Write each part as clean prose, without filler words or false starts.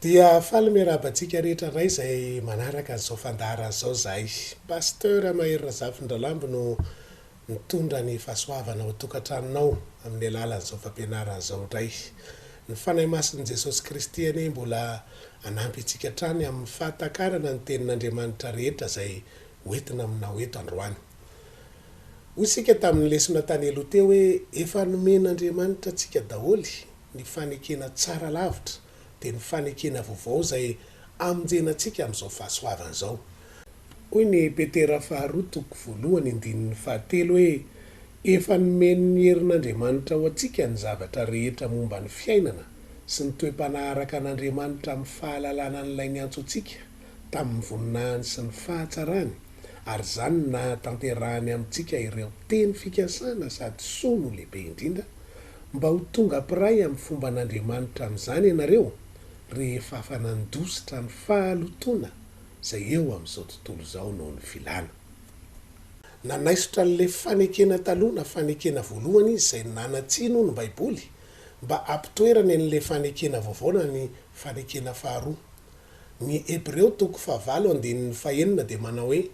Dia faly miarahaba antsika rehetra indray izay manaraka an'izao fandaharana izao izahay. Pasteur Mahery Razafindralambo no mitondra ny fahasoavana ao an-tokantranonao amin'ny alalan'izao fampianarana izao indray. Ny Fanahy Masin'i Jesosy Kristy anie mbola hanampy antsika hatrany amin'ny fahatakarana ny Tenin'Andriamanitra rehetra izay hoentina aminao eto androany. Hoy isika tamin'ny lesona tany aloha teo hoe efa nomen'Andriamanitra antsika daholo ny fanekena tsara lavitra, dia ny fanekena vaovao izay hamonjena antsika amin'izao fahasoavana izao. Hoy ny Petera faharoa toko voalohany andininy fahatelo hoe, Efa nomen'ny herin'Andriamanitra ho antsika ny zavatra rehetra momba ny fiainana sy ny toe-panahy araka an'Andriamanitra amin'ny fahalalana an'Ilay niantso antsika tamin'ny voninahiny sy ny fahatsarany, ary izany no nahatanterahany amintsika ireo teny fikasana sady soa no lehibe indrindra, mba ho tonga mpiray amin'ny fomban'Andriamanitra amin'izany ianareo, rehefa afa-nandositra ny fahalotoana izay eo amin'izao tontolo izao noho ny filana. Nanaisotra an'ilay fanekena taloha na fanekena voalohany izy izay nanan-tsiny hoy ny Baiboly, mba hampitoerany an'ilay fanekena vaovao na ny fanekena faharoa. Ny Hebreo toko fahavalo andininy fahenina dia manao hoe,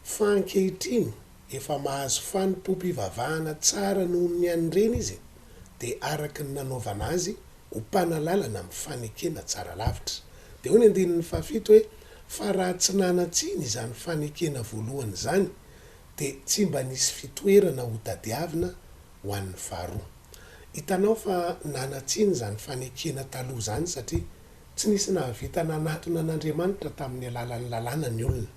Fa ankehitriny efa mahazo fanompoam-pivavahana tsara noho ny an'ireny izy, dia araka ny nanaovana azy ho mpanalalana amin'ny fanekena tsara lavitra. Dia hoy ny andininy fahafito hoe, Fa raha tsy nanan-tsiny izany fanekena voalohany izany, dia tsy mba nisy fitoerana hotadiavina ho an'ny faharoa. Hitanao fa nanan-tsiny izany fanekena taloha izany satria Tsy nisy nahavita nanatona an'Andriamanitra tamin'ny alalan'ny lalàna ny olona.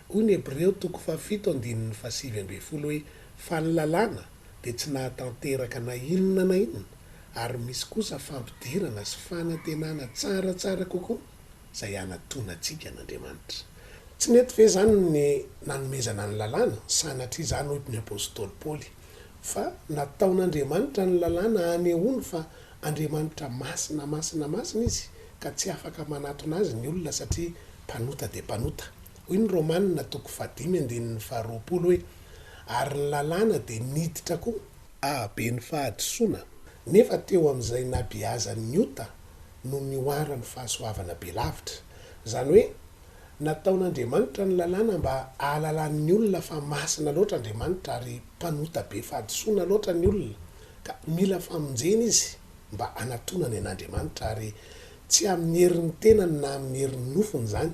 Hoy ny Hebreo toko fahafito andininy fahasivy ambin'ny folo hoe, Fa ny lalàna dia tsy nahatanteraka na inona na inona, ary misy kosa fampidirana sy fanantenana tsaratsara kokoa izay hanatonantsika an'Andriamanitra. Tsy nety ve izany ny nanomezana ny lalàna? Sanatria izany, hoy ny apostoly Paoly, fa nataon'Andriamanitra ny lalàna hanehoany fa Andriamanitra masina masina masina izy ka tsy afaka manatona azy ny olona satria mpanota dia mpanota. Hoy ny Romana toko fahadimy andininy faharoapolo hoe, Ary ny lalàna dia niditra koa, hahabe ny fahadisoana, nefa teo amin'izay nabeazan'ny ota no nihoaran'ny fahasoavana be lavitra. Izany hoe, nataon'Andriamanitra ny lalàna mba hahalalan'ny olona fa masina loatra Andriamanitra ary mpanota be fahadisoana loatra ny olona Ka mila famonjena izy mba hanatonany an'Andriamanitra, ary tsy amin'ny herin'ny tenany na amin'ny herin'ny nofony izany,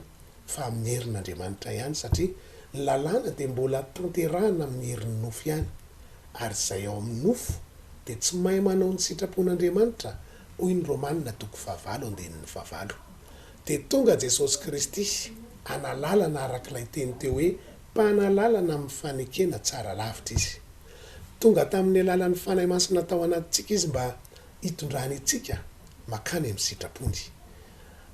fa amin'ny herin'Andriamanitra ihany, satria ny lalàna dia mbola tanterahina amin'ny herin'ny nofo ihany, ary izay ao amin'ny nofo dia tsy mahay manao ny sitrapon'Andriamanitra, hoy ny Romana toko fahavalo andininy fahavalo. Dia tonga Jesosy Kristy hanalalana araka ilay teny teo hoe mpanalalana amin'ny fanekena tsara lavitra Izy. Tonga tamin'ny alalan'ny Fanahy Masina tao anatintsika Izy mba hitondrany antsika makany amin'ny sitrapony.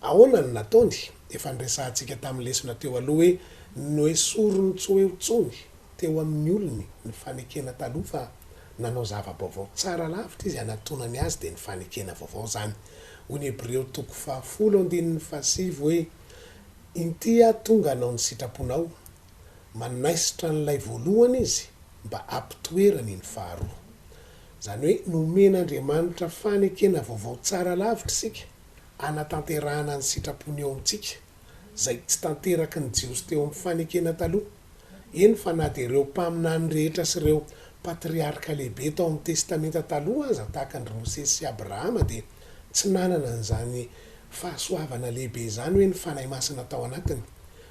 Ahoana no nataony? Efa noresahantsika tamin'ny lesona teo aloha hoe noesoriny tsy ho eo intsony teo amin'ny olony ny fanekena taloha fa nanao zava-baovao tsara lavitra Izy hanatonany azy dia ny fanekena vaovao izany. Hoy ny Hebreo toko fahafolo andininy fahasivy hoe, Inty aho tonga hanao ny sitraponao, Manaisotra an'ilay voalohany izy mba hampitoerany ny faharoa. Izany hoe nomen'Andriamanitra fanekena vaovao tsara lavitra isika hanatanterahana ny sitrapony eo amintsika, izay tsy tanteraky ny Jiosy teo amin'ny fanekena taloha. Eny fa na dia ireo mpaminany rehetra sy ireo patriarka lehibe tao amin'ny Testamenta Taloha aza tahaka an-dry Mosesy sy Abrahama dia tsy nanana an'izany fahasoavana lehibe izany hoe ny Fanahy Masina tao anatiny.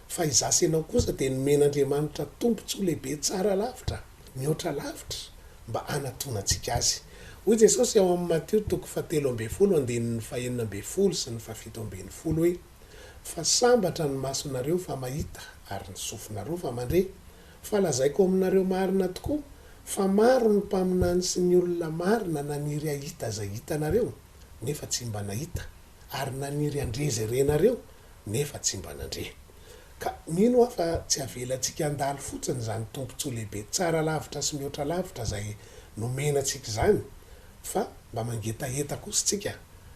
Fa izaho sy ianao kosa dia nomen'Andriamanitra tombontsoa lehibe tsara lavitra, mihoatra lavitra, mba hanatonantsika Azy. Hoy Jesosy ao amin'ny Matio toko fahatelo ambin'ny folo andininy fahenina ambin'ny folo sy ny fahafito ambin'ny folo hoe, Fa sambatra ny masonareo fa mahita, ary ny sofinareo fa mandre. Fa lazaiko aminareo marina tokoa, fa maro ny mpaminany sy ny olona marina naniry hahita izay hitanareo, nefa tsy mba nahita, ary naniry handre izay renareo, nefa tsy mba nandre. Ka mino aho fa tsy avelantsika handalo fotsiny izany tombontsoa lehibe tsara lavitra sy mihoatra lavitra izay nomena antsika izany fa mba mangetaheta kosa isika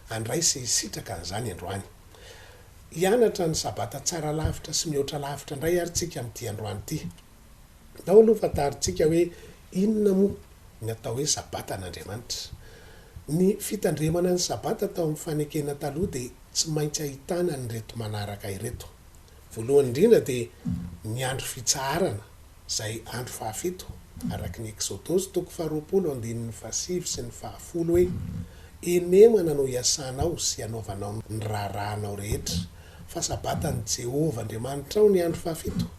handray sy hisitraka an'izany androany. Hianatra ny Sabata tsara lavitra sy mihoatra lavitra indray ary tsika amin'ity androany ity. Ndao aloha fantarintsika hoe inona moa ny atao hoe Sabatan'Andriamanitra. Ny fitandremana ny Sabata tao amin'ny fanekena taloha dia. tsy maintsy ahitana an'ireto manaraka ireto. Voalohany indrindra dia ny andro fitsaharana, izay andro fahafito, araka ny Eksodosy toko faharoapolo andininy fahasivy sy ny fahafolo hoe, Henemana no hiasanao sy hanaovanao ny raharahanao rehetra, fa Sabatan'i Jehovah Andriamanitrao ny andro fahafito,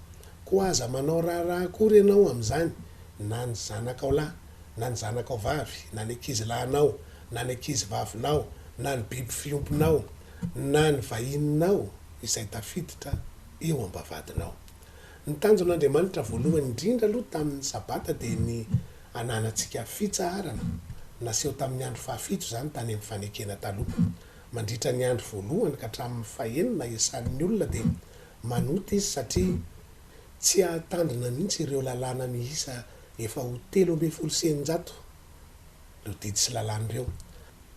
koa aza manao raharaha akory ianao amin'izany, na ny zanakao lahy, na ny zanakao vavy, na ny ankizilahinao, na ny ankizivavinao, na ny biby fiompinao, na ny vahininao izay tafiditra eo am-bavahadinao. Ny tanjon'Andriamanitra voalohany indrindra aloha tamin'ny Sabata dia ny hananantsika fitsaharana. Naseho tamin'ny andro fahafito izany tany amin'ny Fanekena Taloha. Mandritra ny andro voalohany ka hatramin'ny fahenina iasan'ny olona dia manota izy satria tsy hahatandrina mihitsy ireo lalàna miisa efa ho 613 ireo didy sy lalàna ireo.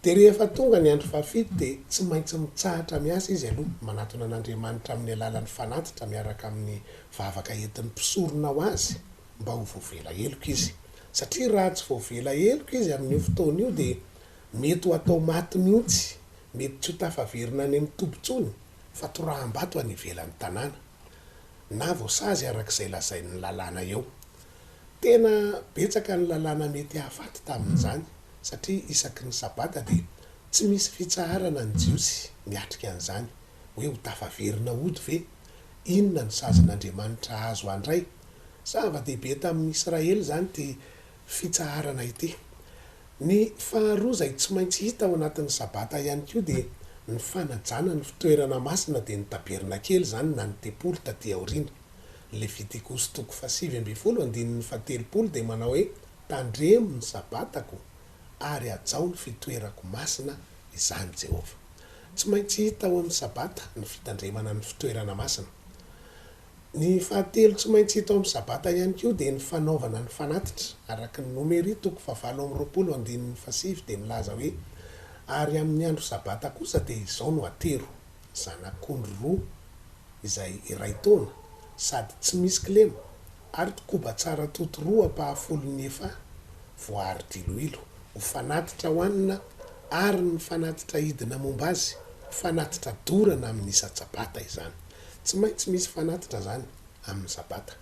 Dia rehefa tonga ny andro fahafito dia tsy maintsy mitsahatra miasa izy aloha, manatona an'Andriamanitra amin'ny alalan'ny fanatitra miaraka amin'ny vavaka entin'ny mpisorona ho azy mba ho voavela heloka izy. Satria raha tsy voavela heloka izy amin'io fotoana io dia mety ho atao maty mihitsy, mety tsy ho tafaverina any amin'ny toby intsony fa toraham-bato any ivelan'ny tanàna, na voasazy araka izay lazain'ny lalàna eo. Tena betsaka ny lalàna mety hahafaty tamin'izany, satria isaky ny Sabata dia tsy misy fitsaharana ny Jiosy miatrika an'izany, hoe ho tafaverina hody ve? Inona no sazin'Andriamanitra azo handray? Zava-dehibe tamin'ny Israely izany ity fitsaharana ity. Ny faharoa izay tsy maintsy hita ao anatin'ny Sabata ihany koa dia ny fanajana ny fitoerana masina dia ny tabernakely izany na ny tempoly taty aoriana. Levitikosy toko fahasivy ambinifolo andininy fahatelopolo dia manao hoe, Tandremo ny Sabatako, ary hajao ny fitoerako masina, izany Jehovah. Tsy maintsy hita ao amin'ny Sabata ny fitandremana ny fitoerana masina. Ny fahatelo tsy maintsy hita ao amin'ny Sabata ihany koa dia ny fanaovana ny fanatitra. Araka ny Nomery toko fahavalo amby roapolo andininy fahasivy dia milaza hoe, Ary amin'ny andro Sabata kosa dia izao no atero, zanak'ondry roa izay iray taona, sady tsy misy kilema, ary koba tsara toto roa ampahafolon'ny efaha, voaharo diloilo, ho fanatitra hohanina, ary ny fanatitra hidina momba azy, fanatitra dorana amin'ny isan-tsabata izany. Tsy maintsy misy fanatitra izany amin'ny Sabata.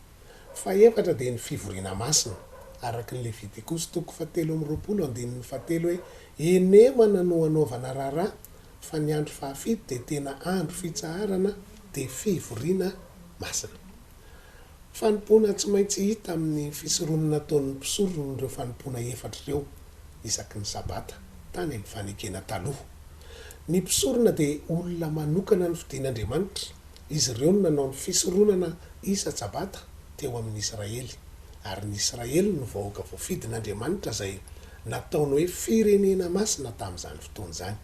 Fahefatra dia ny fivoriana masina, araka ny Levitikosy toko fahatelo amby roapolo andininy fahatelo hoe, Henemana no hanaovana raharaha, fa ny andro fahafito dia tena andro fitsaharana dia fivoriana masina. Fanompoana tsy maintsy hita amin'ny fisoronana nataon'ny mpisorona ireo fanompoana efatra ireo isaky ny Sabata tany amin'ny Fanekena Taloha. Ny mpisorona dia olona manokana nofidin'Andriamanitra, izy ireo no nanao ny fisoronana isa-tsabata teo amin'ny Israely, ary ny Israely no vahoaka voafidin'Andriamanitra izay nataony hoe firenena masina tamin'izany fotoana izany.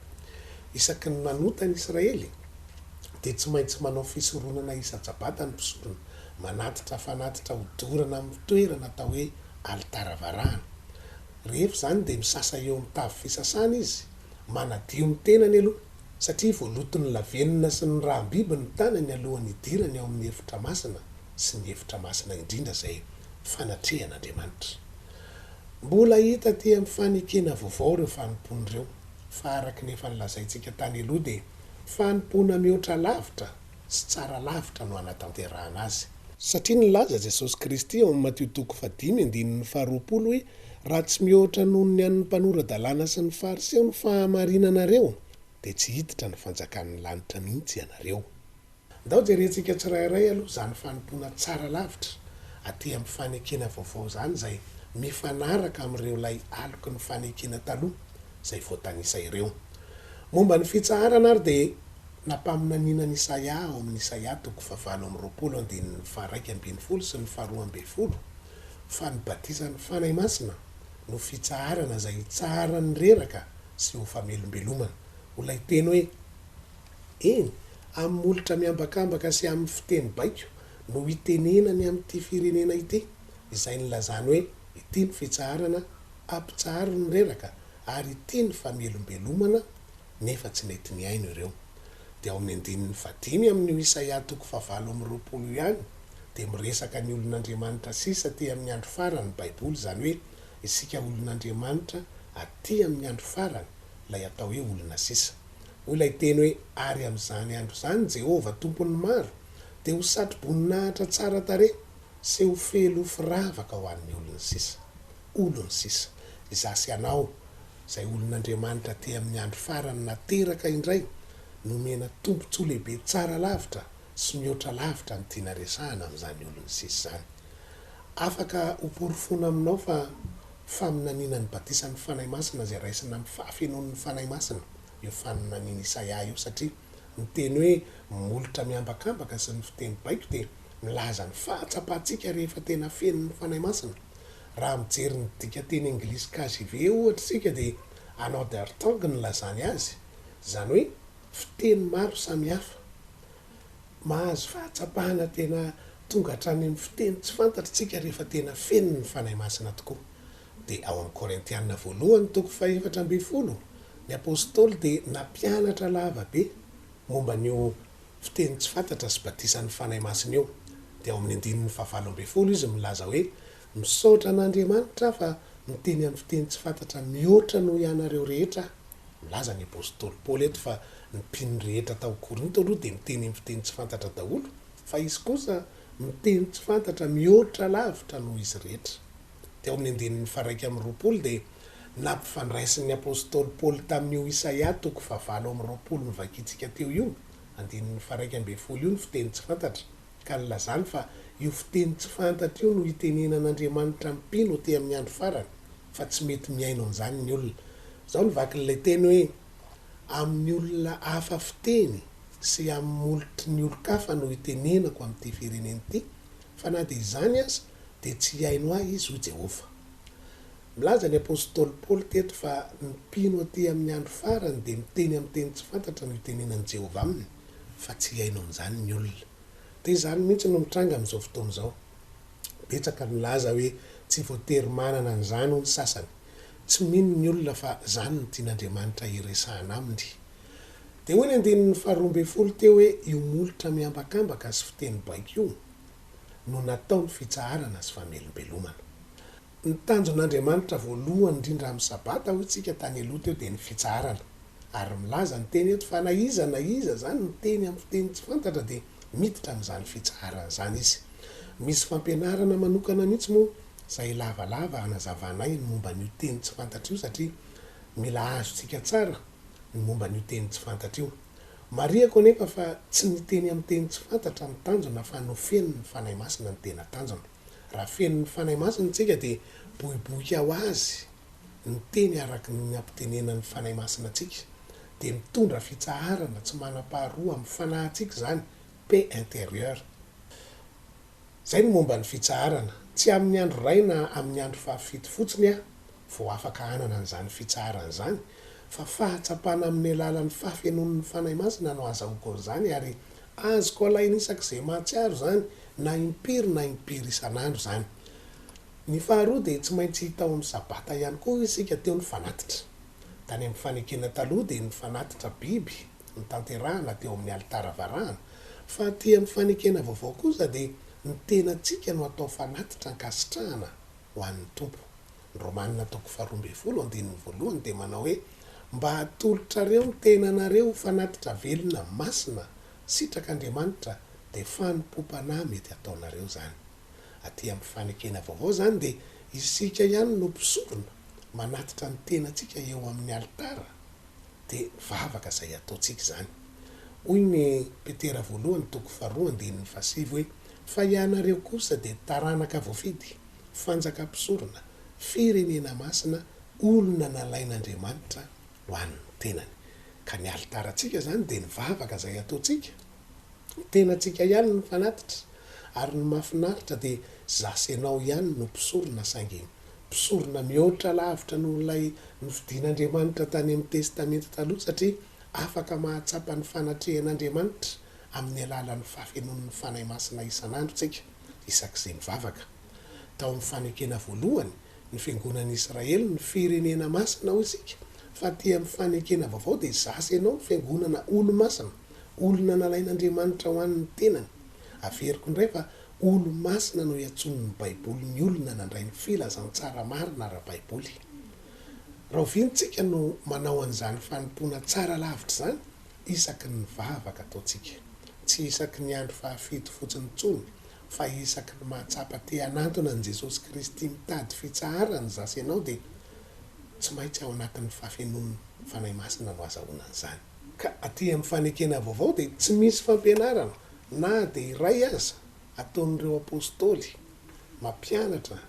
Isaky ny nanota ny Israely, dia tsy maintsy manao fisoronana isa-tsabata ny mpisorona, manatitra fanatitra hodorana amin'ny toerana atao hoe alitara varahana. Rehefa izany dia misasa eo amin'ny tavy fisasana izy, manadio ny tenany aloha, satria voaloton'ny lavenona sy ny ràm-biby ny tanany alohan'ny hidirany ao amin'ny efitra masina sy ny efitra masina indrindra izay fanatrehan'Andriamanitra. Mbola hita aty amin'ny Fanekena Vaovao ireo fanompoana ireo, fa araka ny efa nolazaintsika tany aloha dia fanompoana mihoatra lavitra sy tsara lavitra no hanatanterahana azy. Satria nilaza Jesosy Kristy ao amin'ny Matio toko fahadimy andininy faharoapolo hoe, Raha tsy mihoatra noho ny an'ny mpanora-dalàna sy ny Fariseo ny fahamarinanareo, dia tsy hiditra ny fanjakan'ny lanitra mihitsy ianareo. Ndao jerentsika tsirairay aloha izany fanompoana tsara lavitra aty amin'ny fanekena vaovao izany izay mifanaraka amin'ireo ilay aloky ny fanekena taloha izay voatanisa ireo. Momba ny fitsaharana ary dia nampaminaniana an'i Isaia ao amin'ny Isaia toko fahavalo amby roapolo andininy faha-iraika ambinifolo sy ny faharoa ambinifolo fa ny batisan'ny Fanahy Masina no fitsaharana izay hitsaharan'ny reraka sy ho famelombelomana. Ho ilay teny hoe Eny, amin'ny molotra miambakambaka sy amin'ny fiteny baiko no hitenenany amin'ity firenena ity, izay nilazany hoe, Ity ny fitsaharana, ampitsaharo ny reraka, ary ity ny famelombelomana, nefa tsy nety nihaino ireo. Dia ao amin'ny andininy fahadimy amin'io Isaia toko fahavalo amby roapolo io ihany, dia miresaka ny olon'Andriamanitra sisa aty amin'ny andro farany ny Baiboly, izany hoe isika olon'Andriamanitra aty amin'ny andro farany, ilay atao hoe olona sisa. Hoy ilay teny hoe, Ary amin'izany andro izany Jehovah Tompon'ny maro dia ho satroboninahitra tsara tarehy sy ho felo firavaka ho an'ny olony sisa. Olony sisa. Izaho sy ianao, izay olon'Andriamanitra aty amin'ny andro farany nateraka indray, nomena tombontsoa lehibe tsara lavitra sy mihoatra lavitra ny tiana resahana amin'izany olony sisa izany. Afaka hoporofoina aminao fa faminaniana ny batisan'ny Fanahy Masina izay raisina amin'ny fahafenoan'ny Fanahy Masina io faminanian'i Isaia io satria ny teny hoe molotra miambakambaka sy ny fiteny baiko dia milaza ny fahatsapantsika rehefa tena feno ny Fanahy Masina. Raha mijery ny dikanteny anglisy KJV ohatra isika dia another tongue no nilazany azy, izany hoe fiteny maro samihafa. Mahazo fahatsapana tena tonga hatrany amin'ny fiteny tsy fantatra isika rehefa tena feno ny Fanahy Masina tokoa. Dia ao amin'ny Korintiana voalohany toko fahefatra ambin'ny folo, ny Apostoly dia nampianatra lava be momba an'io fiteny tsy fantatra sy batisan'ny Fanahy Masina io. Dia ao amin'ny andininy fahavalo ambin'ny folo izy milaza hoe, Misaotra an'Andriamanitra aho fa miteny amin'ny fiteny tsy fantatra mihoatra noho ianareo rehetra aho. Milaza ny Apostoly Paoly eto fa ny mpino rehetra tao Korinto aloha dia miteny amin'ny fiteny tsy fantatra daholo, fa izy kosa miteny tsy fantatra mihoatra lavitra noho izy rehetra. Teo amin'ny andininy faha-21 dia nampifandraisin'ny Apostoly Paoly tamin'io Isaia toko fahavalo amby roapolo novakintsika teo io, andininy faha-11 io ny fiteny tsy fantatra, ka nilazany fa io fiteny tsy fantatra io no itenenan'Andriamanitra amin'ny mpino aty amin'ny andro farany, fa tsy mety mihaino an'izany ny olona. Izao no vakin'ilay teny hoe, Amin'ny olona hafa fiteny sy amin'ny molotry ny olon-kafa no itenenako amin'ity firenena ity, fa na dia izany aza, dia tsy hihaino ahy izy, hoy Jehovah. Milaza ny apostoly Paoly teto fa ny mpino aty amin'ny andro farany dia miteny amin'ny teny tsy fantatra no itenenan'i Jehovah aminy, fa tsy hihaino an'izany ny olona. Dia izany mihitsy no mitranga amin'izao fotoana izao. Betsaka no milaza hoe tsy voatery manana an'izany hoy ny sasany. Tsy mino ny olona fa izany no tian'Andriamanitra hiresahana aminy. Dia hoy ny andininy faharoa ambin'ny folo teo hoe io molotra miambakambaka sy fiteny baiko io no natao ny fitsaharana sy famelombelomana. Ny tanjon'Andriamanitra voalohany indrindra amin'ny Sabata hoy tsika tany aloha teo dia ny fitsaharana. Ary milaza ny teny eto fa na iza na iza izany miteny amin'ny fiteny tsy fantatra dia miditra amin'izany fitsaharana izany izy. Misy fampianarana manokana mihitsy moa izay lavalava hanazavanay ny momba an'io teny tsy fantatra io satria mila azontsika tsara ny momba an'io teny tsy fantatra io. Marihako anefa fa tsy ny hiteny amin'ny teny tsy fantatra no tanjona fa no feno ny Fanahy Masina no tena tanjona. Raha feno ny Fanahy Masina isika dia boiboika ho azy ny teny araka ny nampitenenan'ny Fanahy Masina antsika dia mitondra fitsaharana tsy manam-paharoa amin'ny fanahintsika izany, paix intérieure. Izay ny momba ny fitsaharana. Tsy amin'ny andro iray na amin'ny andro fahafito fotsiny aho vao afaka hanana an'izany fitsaharana izany, fa fahatsapana amin'ny alalan'ny fahafenoan'ny Fanahy Masina no azahoako an'izany ary azoko alaina isak'izay mahatsiaro izany na impiry na impiry isan'andro izany. Ny faharoa dia tsy maintsy hita ao amin'ny Sabata ihany koa isika teo ny fanatitra. Tany amin'ny fanekena taloha dia ny fanatitra biby notanterahana teo amin'ny alitara varahana, fa aty amin'ny fanekena vaovao kosa dia ny tenantsika no atao fanatitra ankasitrahana ho an'ny Tompo. Ny Romana toko faharoa ambin'ny folo andininy voalohany dia manao hoe, Mba hatolotrareo ny tenanareo ho fanatitra velona masina sitrak'Andriamanitra dia fanompoam-panahy mety hataonareo izany. Aty amin'ny fanekena vaovao izany dia isika ihany no mpisorona manatitra ny tenantsika eo amin'ny alitara dia vavaka izay ataontsika izany. Hoy ny Petera voalohany toko faharoa andininy fahasivy hoe, Fa ianareo kosa dia taranaka voafidy, fanjaka mpisorona, firenena masina, olona nalain'Andriamanitra ho an'ny tenany. Ka ny alitarantsika izany dia ny vavaka izay ataontsika. Ny tenantsika ihany no fanatitra. Ary ny mahafinaritra dia za sy ianao ihany no mpisorona saingy mpisorona mihoatra lavitra noho ilay nofidin'Andriamanitra tany amin'ny Testamenta Taloha satria afaka mahatsapa ny fanatrehan'Andriamanitra amin'ny alalan'ny fahafenoan'ny Fanahy Masina isan'andro tsika isak'izay mivavaka. Tao amin'ny fanekena voalohany, ny fiangonan'i Israely no firenena masina hoy isika, fa aty amin'ny fanekena vaovao dia za sy ianao no fiangonana olo-masina, olona nalain'Andriamanitra ho an'ny tenany. Averiko indray fa Olo-masina no iantsoan'ny Baiboly ny olona nandray ny filazantsara marina ara-baiboly. Rahoviana isika no manao an'izany fanompoana tsara lavitra izany? Isaky ny vavaka ataontsika. Tsy isaky ny andro fahafito fotsiny intsony, fa isaky ny mahatsapa te hanantona an'i Jesosy Kristy mitady fitsaharana izaho sy ianao dia tsy maintsy ao anatin'ny fahafenoan'ny Fanahy Masina no azahoana an'izany. Ka aty amin'ny fanekena vaovao dia tsy misy fampianarana na dia iray aza ataon'ireo Apostoly mampianatra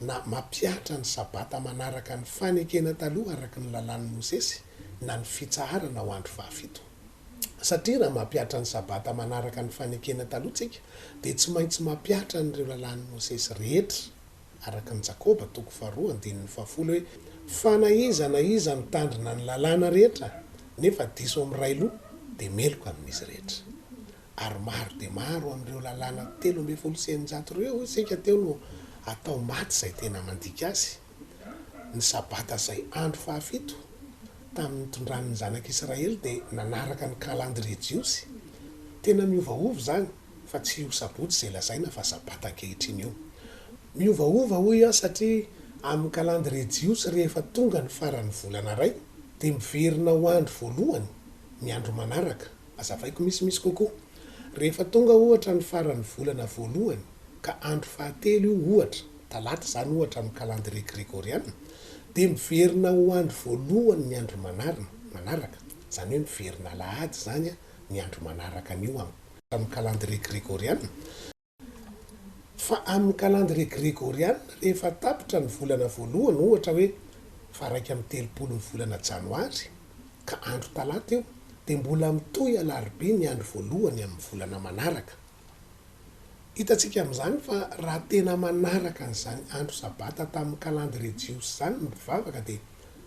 na mampihatra ny Sabata manaraka ny fanekena taloha araka ny lalàn'i Mosesy na ny fitsaharana ho andro fahafito. Satria raha mampihatra ny Sabata manaraka ny fanekena taloha tsika dia tsy maintsy mampihatra an'ireo lalàn'i Mosesy rehetra, araka ny Jakoba toko faharoa andininy fahafolo hoe, Fa na iza na iza mitandrina ny lalàna rehetra nefa diso amin'ny iray loha dia meloka amin'izy rehetra. Ary maro dia maro amin'ireo lalàna 613 ireo hoy isika teo no atao maty izay tena mandika azy. Ny Sabata izay andro fahafito tamin'ny nitondran'ny zanak'Israely dia nanaraka ny kalandrie jiosy. Tena miovaova izany fa tsy io sabotsy izay lazaina fa Sabata ankehitriny io. Miovaova hoy aho satria amin'ny kalandrie jiosy rehefa tonga ny faran'ny volana iray dia miverina ho andro voalohany ny andro manaraka. Azavaiko misimisy kokoa. Rehefa tonga ohatra ny faran'ny volana voalohany ka andro fahatelo io ohatra, talata izany ohatra amin'ny calendrier gregoriana, dia miverina ho andro voalohany ny andro manarina, manaraka, izany hoe miverina alahady izany ny andro manaraka an'io amin'ny calendrier gregoriana. Fa amin'ny calendrier gregoriana, rehefa tapitra ny volana voalohany, ohatra hoe faha 31 ny volana janoary, ka andro talata io, dia mbola mitohy alarobia ny andro voalohany amin'ny volana manaraka. Hitantsika amin'izany fa raha tena manaraka an'izany andro sabata tamin'ny calendrier jiosy izany ny mpivavaka dia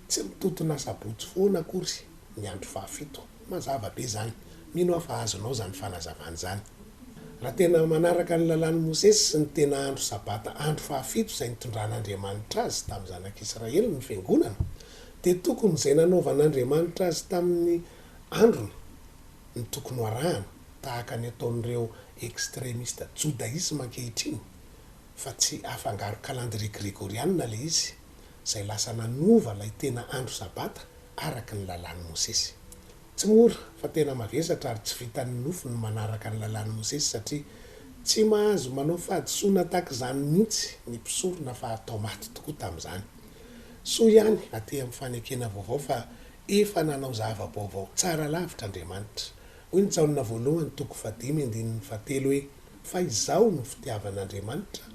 tsy mitontona asabotsy foana akory ny andro fahafito. Mazava be izany. Mino aho fa azonao izany fanazavana izany. Raha tena manaraka ny lalàn'i Mosesy sy ny tena andro Sabata andro fahafito izay nitondran'Andriamanitra azy tamin'ny zanak'Israely ny fiangonana, dia tokony izay nanaovan'Andriamanitra azy tamin'ny androny no tokony ho arahana, tahaka ny ataon'ireo extremista jodaisma ankehitriny, fa tsy afangaro calendrier gregoriana ilay izy, izay lasa nanova ilay tena andro Sabata araka ny lalàn'i Mosesy. Tsy mora fa tena mavesatra ary tsy vitan'ny nofo ny manaraka ny lalàn'i Mosesy satria tsy mahazo manao fahadisoana tahaka izany mihitsy ny mpisorona fa atao maty tokoa tamin'izany. Soa ihany aty amin'ny fanekena vaovao fa efa nanao zava-baovao tsara lavitra Andriamanitra. Hoy ny Jaona voalohany toko fahadimy andininy fahatelo hoe fa izao no fitiavan'Andriamanitra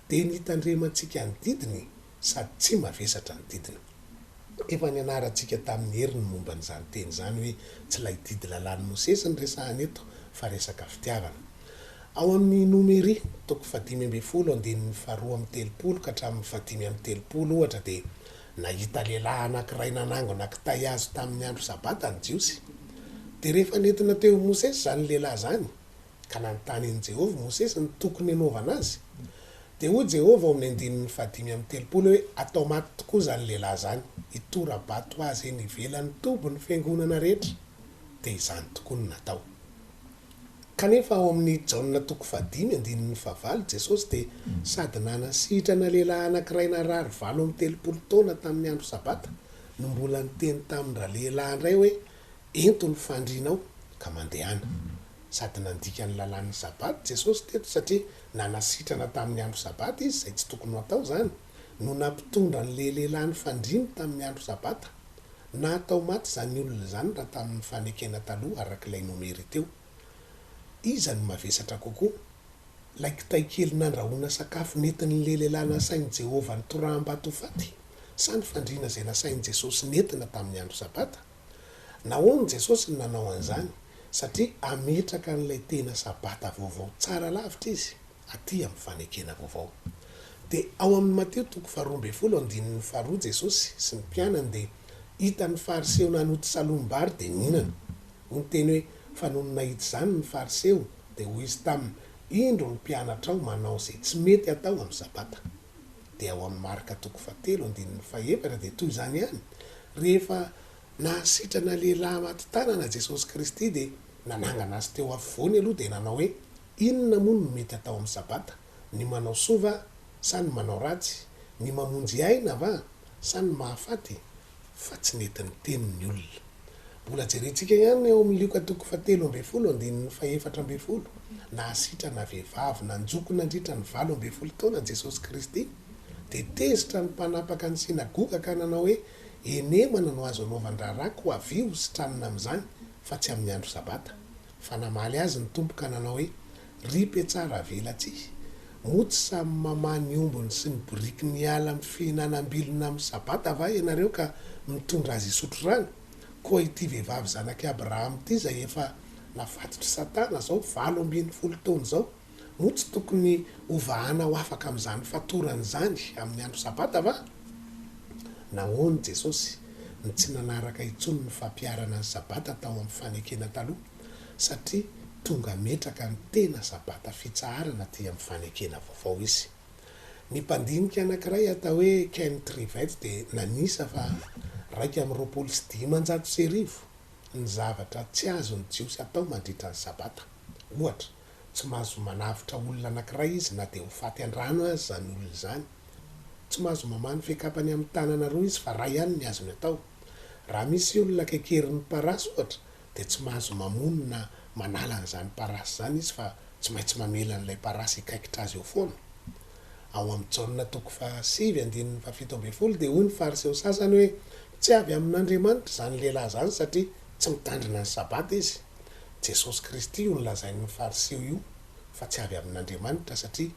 dia ny hitandremantsika ny didiny sady tsy mavesatra ny didiny. Efa nianarantsika tamin'ny hery ny momba an'izany teny izany hoe tsy ilay didy lalàn'i Mosesy no resahana eto fa resaka fitiavana. Ao amin'ny Nomery, toko fahadimy ambin'ny folo, andininy faharoa amby telopolo ka hatramin'ny fahadimy amby telopolo, ohatra, dia nahita lehilahy anankiray nanangona kitay hazo tamin'ny andro Sabata ny Jiosy. Dia rehefa nentina teo amin'i Mosesy izany lehilahy izany, Ka nanontany an'i Jehovah i Mosesy ny tokony hanaovana azy. Dia hoy Jehovah ao amin'ny andininy fahadimy amby telopolo hoe, Atao maty tokoa izany lehilahy izany, hitora-bato azy eny ivelan'ny toby ny fiangonana rehetra. Dia izany tokoa no natao. Kanefa ao amin'ny Jaona toko fahadimy andininy fahavalo, Jesosy dia sady nanasitrana lehilahy anankiray narary 38 taona tamin'ny andro Sabata, no mbola niteny tamin-dralehilahy indray hoe, Ento ny fandrianao ka mandehana. Sady nandika ny lalàn'ny Sabata Jesosy teto satria nanasitrana tamin'ny andro Sabata izy, izay tsy tokony ho atao izany, no nampitondra an'ilay lehilahy ny fandriany tamin'ny andro Sabata. Natao maty izany olona izany raha tamin'ny fanekena taloha araka ilay Nomery teo. Iza no mavesatra kokoa? Ilay kitay kely nandrahoana sakafo nentin'ilay lehilahy nasain'i Jehovah nitoraham-bato ho faty, sa ny fandriana izay nasain'i Jesosy nentina tamin'ny andro Sabata? Nahoana Jesosy no nanao an'izany? Satria hametraka an'ilay tena Sabata vaovao tsara lavitra Izy, aty amin'ny fanekena vaovao. Dia ao amin'ny Matio toko faharoa ambin'ny folo andininy faharoa Jesosy sy ny mpianany dia hitan'ny Fariseo nanoty salohim-bary dia nihinana. Hoy ny teny hoe, Fa nony nahita izany ny Fariseo, dia hoy izy taminy, Indro ny mpianatrao manao izay tsy mety atao amin'ny Sabata. Dia ao amin'ny Marka toko fahatelo andininy fahefatra dia toy izany ihany, rehefa nahasitrana lehilahy maty tanana Jesosy Kristy dia nanangana azy teo afovoany aloha dia nanao hoe, Inona moa no mety atao amin'ny Sabata? Ny manao soa va sa ny manao ratsy? Ny mamonjy aina va sa ny mahafaty? Fa tsy nety niteny ny olona. Mbola jerentsika ihany ao amin'ny Lioka toko fahatelo ambin'ny folo andininy faha-14, nahasitrana vehivavy nanjoko nandritra ny 18 taona Jesosy Kristy, dia tezitra ny mpanapaka ny synagoga ka nanao hoe, Henemana no azo anaovan-draharaha koa avia ho sitranina amin'izany fa tsy amin'ny andro sabata. Fa namaly azy ny Tompo ka nanao hoe, Ry mpiatsara avelatsihy, moa tsy samy mamaha ny ombiny sy ny borikiny hiala amin'ny fihinanam-bilona amin'ny sabata va ianareo ka mitondra azy hisotro rano? Koa ity vehivavy zanak'i Abrahama ity izay efa nafatotr'i Satana izao 18 taona izao, moa tsy tokony hovahana ho afaka amin'izany fatorany izany amin'ny andro Sabata va? Nahoana Jesosy no tsy nanaraka intsony ny fampiharana ny Sabata tao amin'ny fanekena taloha? Satria tonga hametraka ny tena Sabata fitsaharana aty amin'ny fanekena vaovao Izy. Ny mpandinika anankiray atao hoe Ken Trivett dia nanisa fa 1521 ny zavatra tsy azon'ny Jiosy atao mandritra ny Sabata. Ohatra, tsy mahazo manavotra olona anankiray izy na dia ho faty an-drano aza izany olona izany. Tsy mahazo mamaha ny fiankapany amin'ny tanana roa izy fa iray ihany ny azony atao. Raha misy olona kaikerin'ny parasy, ohatra, dia tsy mahazo mamono na manala an'izany parasy izany izy fa tsy maintsy mamela an'ilay parasy hikaikitra azy eo foana. Ao amin'ny Jaona toko fahasivy andininy fahafito ambin'ny folo dia hoy ny Fariseo sasany hoe, Tsy avy amin'Andriamanitra izany lehilahy izany satria tsy mitandrina ny Sabata izy. Jesosy Kristy io nolazain'ny Fariseo io fa tsy avy amin'Andriamanitra satria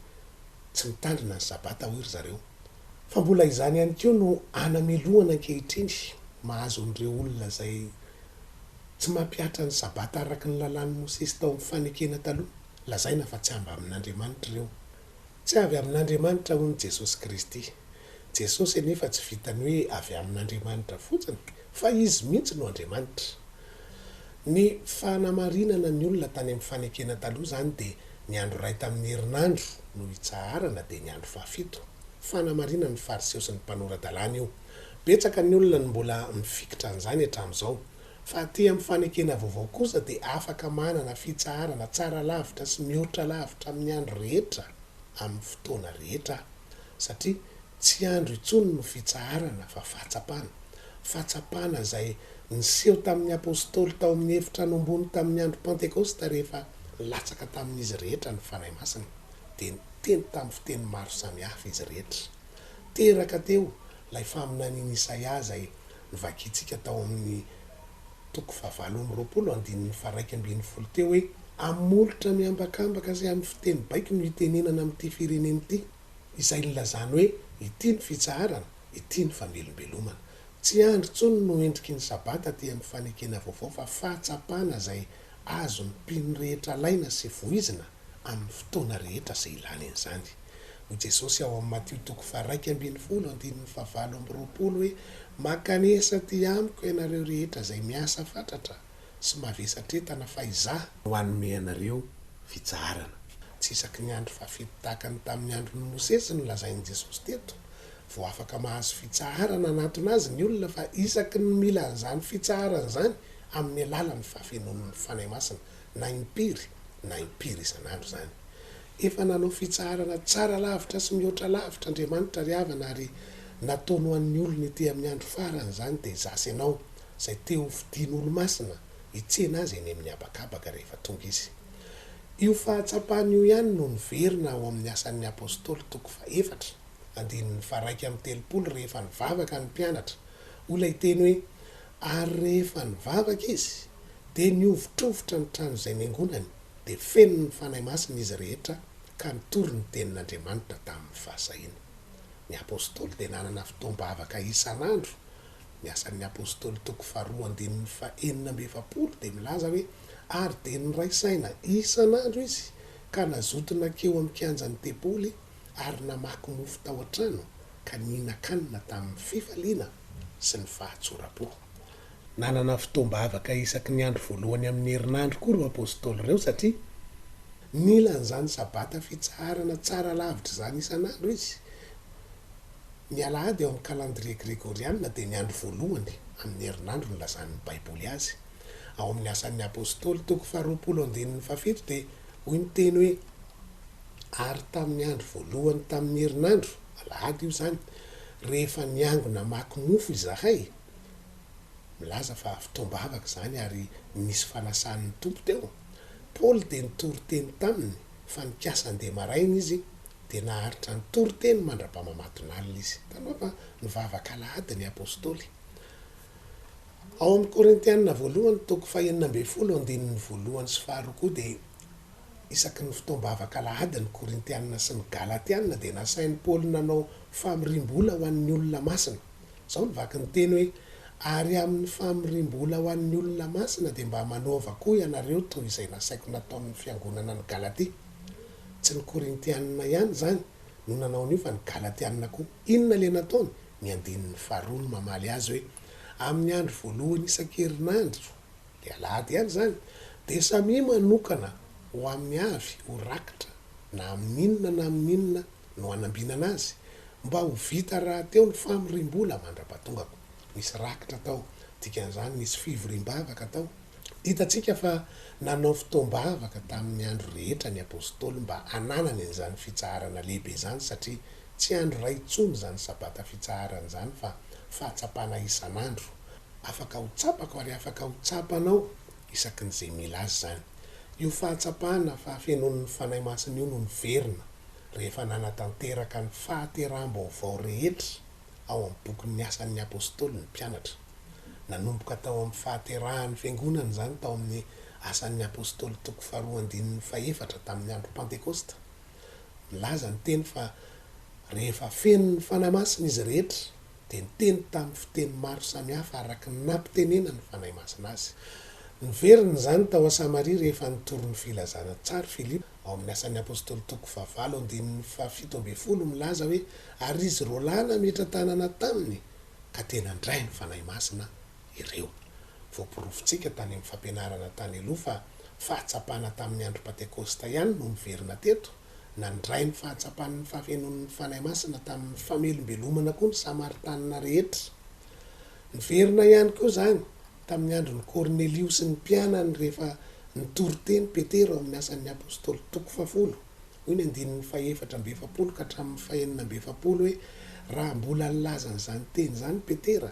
tsy mitandrina ny Sabata hoy ry zareo. Fa mbola izany ihany koa no anamelohana ankehitriny mahazo an'ireo olona izay tsy mampihatra ny Sabata araka ny lalàn'i Mosesy tao amin'ny fanekena taloha, lazaina fa tsy amba amin'Andriamanitra ireo. Tsy avy amin'Andriamanitra hono Jesosy Kristy. Jesosy anefa tsy vitan'ny hoe avy amin'Andriamanitra fotsiny fa Izy mihitsy no Andriamanitra. Ny fanamarinana ny olona tany amin'ny fanekena taloha izany dia ny andro iray tamin'ny herinandro no hitsaharana dia ny andro fahafito. Fanamarinan'ny Fariseo sy ny mpanora-dalàna io. Betsaka ny olona no mbola mifikitra an'izany hatramin'izao. Fa aty amin'ny fanekena vaovao kosa dia afaka manana fitsaharana tsara lavitra sy mihoatra lavitra amin'ny andro rehetra amin'ny fotoana rehetra satria tsy andro intsony no fitsaharana fa fahatsapana. Fahatsapana izay niseho tamin'ny Apostoly tao amin'ny efitrano ambony tamin'ny andro Pantekosta rehefa nilatsaka tamin'izy rehetra ny Fanahy Masina, dia niteny tamin'ny fiteny maro samihafa izy rehetra. Teraka teo ilay faminanian'i Isaia izay novakintsika tao amin'ny toko fahavalo amby roapolo andininy faha-iraika ambin'ny folo teo hoe, Amin'ny molotra miambakambaka sy amin'ny fiteny baiko no itenenana amin'ity firenena ity. Izay nilazany hoe, Ity ny fitsaharana, ity ny famelombelomana. Tsy andro intsony no endriky ny Sabata aty amin'ny fanekena vaovao fa fahatsapana izay azon'ny mpino rehetra alaina sy voizina amin'ny fotoana rehetra izay ilany an'izany. Hoy Jesosy ao amin'ny Matio toko faha-11 andininy faha-28 hoe, Mankanesa aty amiko ianareo rehetra izay miasa fatratra sy mavesatretana fa Izaho no hanome anareo fitsaharana. Tsy isaky ny andro fahafito tahaka ny tamin'ny andron'i Mosesy no lazain'i Jesosy teto vao afaka mahazo fitsaharana hanatona Azy ny olona fa isaky ny mila an'izany fitsaharana izany amin'ny alalan'ny fahafenoan'ny Fanahy Masina na impiry na impiry isan'andro izany. Efa nanao fitsaharana tsara lavitra sy mihoatra lavitra Andriamanitra ry havana ary nataony ho an'ny olony ety amin'ny andro farany izany dia izaho sy ianao izay te ho fidin'olomasina hitsena azy eny amin'ny habakabaka rehefa tonga izy. Io fahatsapana io ihany no niverina ao amin'ny Asan'ny Apostoly toko fahefatra, andininy faha-31 rehefa nivavaka ny mpianatra. Hoy ilay teny hoe, Ary rehefa nivavaka izy, dia nihovitrovitra ny trano izay niangonany, dia feno ny Fanahy Masina izy rehetra ka nitory ny tenin'Andriamanitra tamin'ny fahasahiana. Ny Apostoly dia nanana fotoam-bavaka isan'andro Ny Asan'ny Apostoly toko faharoa andininy faha-46 dia milaza hoe, Ary dia niray saina isan'andro izy ka nazoto nankeo amin'ny kianjan'ny tempoly ary namaky mofo tao an-trano ka nihinan-kanina tamin'ny fifaliana sy ny fahatsoram-po. Nanana fotoam-bavaka isaky ny andro voalohany amin'ny herinandro koa ireo apostoly ireo satria nila an'izany Sabata fitsaharana tsara lavitra izany isan'andro izy. Ny alahady ao amin'ny kalandrie gregorianina dia ny andro voalohany amin'ny herinandro nilazan'ny Baiboly azy. Ao amin'ny Asan'ny Apostoly toko faharoapolo andininy fahafito dia hoy ny teny hoe, Ary tamin'ny andro voalohany tamin'ny herinandro, alahady io izany, rehefa niangona namaky mofo izahay, Milaza fa fotoam-bavaka izany ary nisy fanasan'ny Tompo teo. Paoly dia nitory teny taminy fa nikasa handeha maraina izy dia naharitra nitory teny mandra-pamamatonalina izy. Hitanao fa nivavaka alahady ny Apostoly. Ao amin'ny Korintiana voalohany toko fahenina ambinifolo andininy voalohany sy faharoa koa dia isaky ny fotoam-bavaka alahady ny Korintiana sy ny Galatiana dia nasain'i Paoly nanao famoriam-bola ho an'ny olona masina. Izao no vakin'ny teny hoe, Ary amin'ny famoriam-bola ho an'ny olona masina dia mba manaova koa ianareo toy izay nasaiko nataon'ny fiangonana any Galatia. Tsy ny Korintiana ihany izany no nanao an'io fa ny Galatiana koa. Inona ilay nataony? Ny andininy faharoa no mamaly azy hoe, Amin'ny andro voalohany isan-kerinandro, ilay alahady ihany izany, dia samia manokana ho amin'ny avy ho rakitra na amin'inona na amin'inona no hanambinana azy, mba ho vita rahateo ny famoriam-bola mandra-pahatongako. Nisy rakitra tao, dikan'izany nisy fivoriam-bavaka tao. Hitantsika fa nanao fotoam-bavaka tamin'ny andro rehetra ny Apostoly mba hananany an'izany fitsaharana lehibe izany satria tsy andro iray intsony izany Sabata fitsaharana izany fa fahatsapana isan'andro. Afaka ho tsapako ary afaka ho tsapanao isaky ny izay mila azy izany. Io fahatsapana fahafenoan'ny Fanahy Masina io no niverina rehefa nanatanteraka ny fahateraham-baovao rehetra ao amin'ny bokin'ny Asan'ny Apostoly ny mpianatra. Nanomboka tao amin'ny fahaterahan'ny Fiangonana izany tao amin'ny Asan'ny Apostoly toko faharoa andininy fahefatra tamin'ny andro Pantekosta. Milaza ny teny fa rehefa feno ny Fanahy Masina izy rehetra dia niteny tamin'ny fiteny maro samihafa araka ny nampitenenan'ny Fanahy Masina azy. Niverina izany tao Samaria rehefa nitory ny filazana tsara Filipo. Ao amin'ny Asan'ny Apostoly toko fahavalo andininy fahafito ambinifolo milaza hoe, Ary izy roalahy nametra-tanana taminy, ka dia nandray ny Fanahy Masina ireo. Voaporofontsika tany amin'ny fampianarana tany aloha fa fahatsapana tamin'ny andro Pantekosta ihany no niverina teto, nandray ny fahatsapan'ny fahafenoan'ny Fanahy Masina tamin'ny famelombelomana koa ny Samaritanina rehetra. Niverina ihany koa izany tamin'ny andron'i Kornelio sy ny mpianany rehefa nitory teny Petera ao amin'ny Asan'ny Apostoly toko fahafolo. Hoy ny andininy fahefatra amby efapolo ka hatramin'ny fahenina amby efapolo hoe, Raha mbola nilaza an'izany teny izany Petera,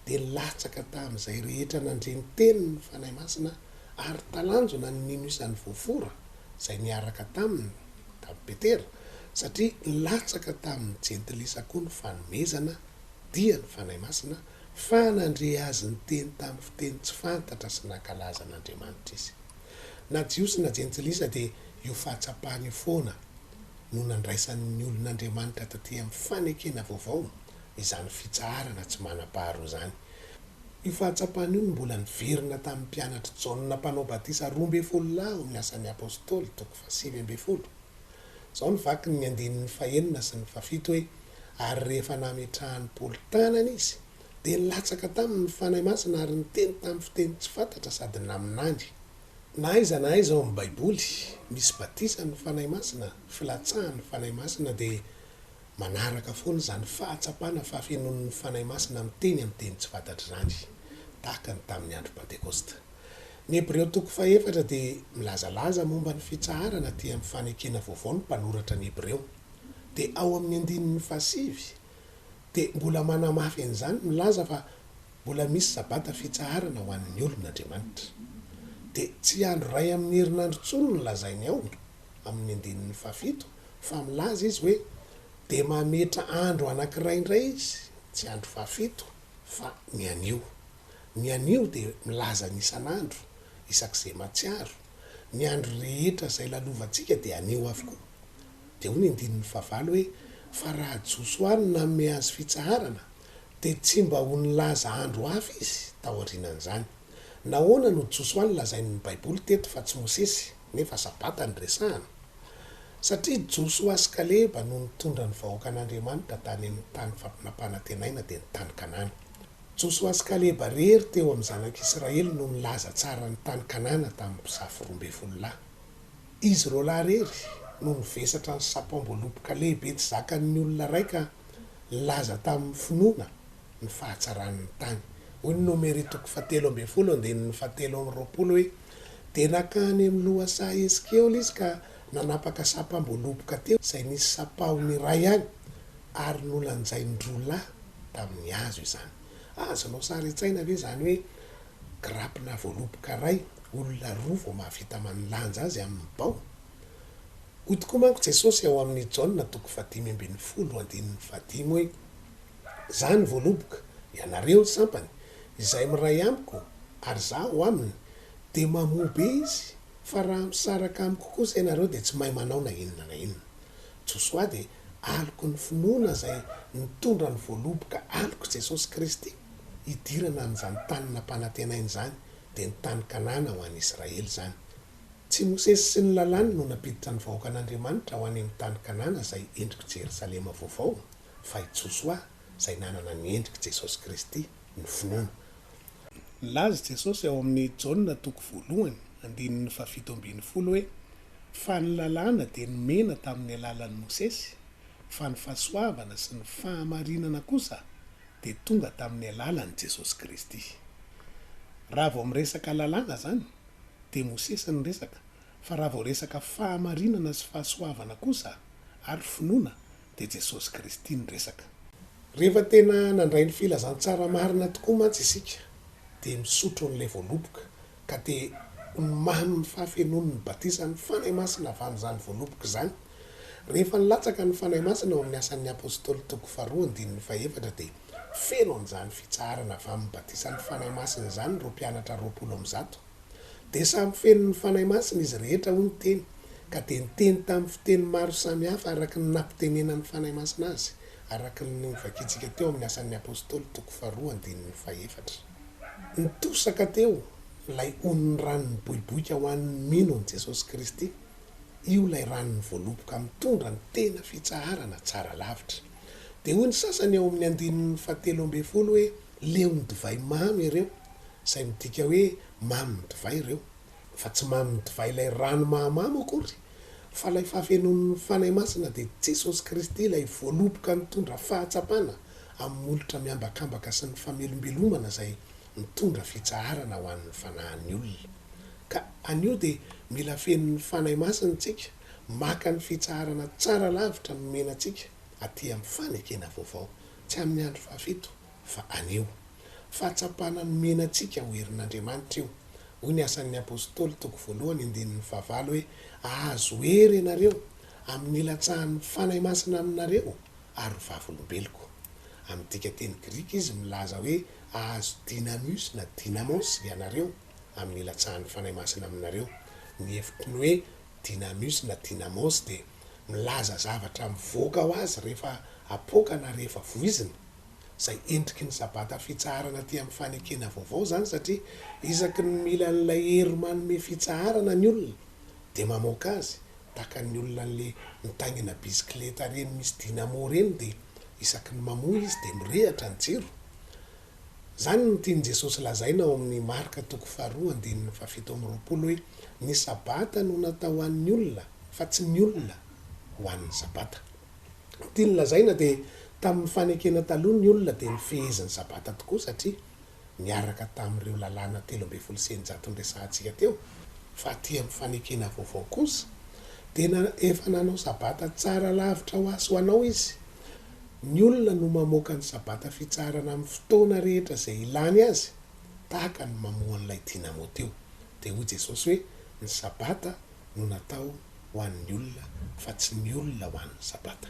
dia nilatsaka tamin'izay rehetra nandre ny teniny ny Fanahy Masina, ary talanjona ny nino isan'ny voafora izay niaraka taminy, tamin'i Petera, satria nilatsaka tamin'ny Jentilisa koa ny fanomezana, dia ny Fanahy Masina, fa nandre azy niteny tamin'ny fiteny tsy fantatra sy nankalaza an'Andriamanitra izy. Na Jiosy na Jentilisa dia io fahatsapana io foana no nandraisan'ny olon'Andriamanitra taty amin'ny fanekena vaovao izany fitsaharana tsy manam-paharoa izany. Io fahatsapana io no mbola niverina tamin'ny mpianatr'i Jaona Mpanao Batisa 12 lahy ao amin'ny Asan'ny Apostoly, toko fahasivy ambinifolo. Izao no vakiny ny andininy fahenina sy ny fahafito hoe, Ary rehefa nametrahan'i Paoly tanana izy, dia nilatsaka taminy ny Fanahy Masina ary niteny tamin'ny fiteny tsy fantatra sady naminany. Na aiza na aiza ao amin'ny Baiboly misy batisan'ny Fanahy Masina, filatsahan'ny Fanahy Masina dia manaraka foana izany fahatsapana fahafenoan'ny Fanahy Masina miteny amin'ny teny tsy fantatra izany, tahaka ny tamin'ny andro Pantekosta. Ny Hebreo toko fahefatra dia milazalaza momba ny fitsaharana aty amin'ny fanekena vaovao ny mpanoratra ny Hebreo. Dia ao amin'ny andininy fahasivy dia mbola manamafy an'izany milaza fa mbola misy Sabata fitsaharana ho an'ny olon' Andriamanitra. Dia tsy andro iray amin'ny herinandro intsony no lazainy ao amin'ny andininy fahafito fa milaza izy hoe dia mametra andro anankiray indray izy, tsy andro fahafito fa ny anio. Ny anio dia milaza ny isan'andro, isak'izay mahatsiaro. Ny andro rehetra izay lalovantsika dia anio avokoa. Dia hoy ny andininy fahavalo hoe, Fa raha Josoa no nanome azy fitsaharana, dia tsy mba ho nilaza andro hafa izy taorianan'izany. Nahoana no Josoa no lazain'ny Baiboly teto fa tsy Mosesy, nefa Sabata no resahana? Satria Josoa sy Kaleba no nitondra ny vahoakan'Andriamanitra tany amin'ny tany nampanantenaina, dia ny tany Kanana. Josoa sy Kaleba irery teo amin'ny zanak'Israely no nilaza tsara ny tany Kanana tamin'ny mpisafo 12 lahy. Izy roalahy irery no nivesatra ny sampam-boaloboka lehibe tsy zakan'ny olona iray ka nilaza tamin'ny finoana ny fahatsaran'ny tany. Hoy ny Nomery toko fahatelo ambinifolo andininy fahatelo amby roapolo hoe, Dia nankany amin'ny lohasaha Eskeola izy ka nanapaka sampam-boaloboka teo izay nisy sampahony iray ihany, ary nolanjain-droa lahy tamin'ny hazo izany. Azonao sary an-tsaina ve izany hoe. Grapina voaloboka iray, olona roa vao mahavita manilanja azy amin'ny bao. Hoy tokoa manko Jesosy ao amin'ny Jaona toko fahadimy ambin'ny folo andininy fahadimy hoe, Izaho ny voaloboka, ianareo ny sampany, izay miray amiko ary izaho aminy, dia mamoa be izy, fa raha misaraka amiko kosa ianareo dia tsy mahay manao na inona na inona. Josoa dia aloky ny finoana izay nitondra ny voaloboka alok'i Jesosy Kristy hidirana amin'izany tany nampanantenaina izany, dia ny tany Kanana ho an'i Israely izany. Tsy Mosesy sy ny lalàny no nampiditra ny vahoakan'Andriamanitra ho any amin'ny tany Kanana izay endrik'i Jerosalema vaovao, fa i Josoa, izay nanana ny endrik'i Jesosy Kristy, ny finoana. Nilaza i Jesosy ao amin'ny Jaona toko voalohany, andininy fahafito ambin'ny folo hoe, Fa ny lalàna dia nomena tamin'ny alalan'i Mosesy, fa ny fahasoavana sy ny fahamarinana kosa dia tonga tamin'ny alalan'i Jesosy Kristy. Raha vao miresaka lalàna izany, dia Mosesy ny resaka, fa raha vao resaka fahamarinana sy fahasoavana kosa ary finoana dia Jesosy Kristy ny resaka. Rehefa tena nandray ny filazantsara marina tokoa mantsy isika dia misotro an'ilay voaloboka ka dia ho mamy ny fahafenoan'ny batisan'ny Fanahy Masina avy amin'izany voaloboka izany. Rehefa nilatsaka ny Fanahy Masina ao amin'ny Asan'ny Apostoly toko faharoa andininy fahefatra dia feno an'izany fitsaharana avy amin'ny batisan'ny Fanahy Masina izany ireo mpianatra 120. Dia samy feno ny Fanahy Masina izy rehetra hoy ny teny, ka dia niteny tamin'ny fiteny maro samy hafa araka ny nampitenenan'ny Fanahy Masina azy, araka ny novakintsika teo amin'ny Asan'ny Apostoly toko faharoa andininy fahefatra. Nitosaka teo ilay onin'ny rano niboiboika ho an'ny mino an'i Jesosy Kristy. Io ilay ranon'ny voaloboka mitondra ny tena fitsaharana tsara lavitra. Dia hoy ny sasany ao amin'ny andininy fahatelo ambin'ny folo hoe leon'ny divay mamy ireo. izay midika hoe mamin'ny divay ireo, fa tsy mamin'ny divay ilay rano mahamamo akory, fa ilay fahafenoan'ny Fanahy Masina dia Jesosy Kristy ilay voaloboka nitondra fahatsapana amin'ny molotra miambakambaka sy ny famelombelomana izay mitondra fitsaharana ho an'ny fanahin'ny olona. Ka anio dia mila fenon'ny Fanahy Masina isika, maka ny fitsaharana tsara lavitra nomena antsika aty amin'ny fanekena vaovao, tsy amin'ny andro fahafito, fa anio. Fahatsapana nomena antsika ho herin'Andriamanitra io. Hoy ny Asan'ny Apostoly toko voalohany andininy fahavalo hoe, Hahazo hery ianareo amin'ny hilatsahan'ny Fanahy Masina aminareo ary ho vavolombeloko. Amin'ny dikanteny grika izy milaza hoe hahazo dynamus na dynamos ianareo amin'ny hilatsahan'ny Fanahy Masina aminareo. Ny hevitry ny hoe dynamus na dynamos dia milaza zavatra mivoaka ho azy rehefa apoaka na rehefa voizina. Izay endriky ny Sabata fitsaharana aty amin'ny fanekena vaovao izany satria isaky ny mila an'ilay hery manome fitsaharana ny olona dia mamoaka azy, tahaka ny olona an'le mitaingina bisikileta ireny misy dynamo ireny dia isaky ny mamoha izy dia mirehatra ny jiro. Izany no tian'i Jesosy lazaina ao amin'ny Marka toko faharoa andininy fahafito amby roapolo hoe ny Sabata no natao ho an'ny olona fa tsy ny olona ho an'ny Sabata. Ny tiany lazaina dia tamin'ny fanekena taloha ny olona dia nifehezin'ny sabata tokoa satria niaraka tamin'ireo lalàna 613 noresahantsika teo, fa aty amin'ny fanekena vaovao kosa dia na efa nanao sabata tsara lavitra ho ahy sy ho anao izy. Ny olona no mamoaka ny sabata fitsaharana amin'ny fotoana rehetra izay ilany azy tahaka ny mamoa an'ilay dynamo teo. Dia hoy Jesosy hoe ny sabata no natao ho an'ny olona fa tsy ny olona ho an'ny Sabata.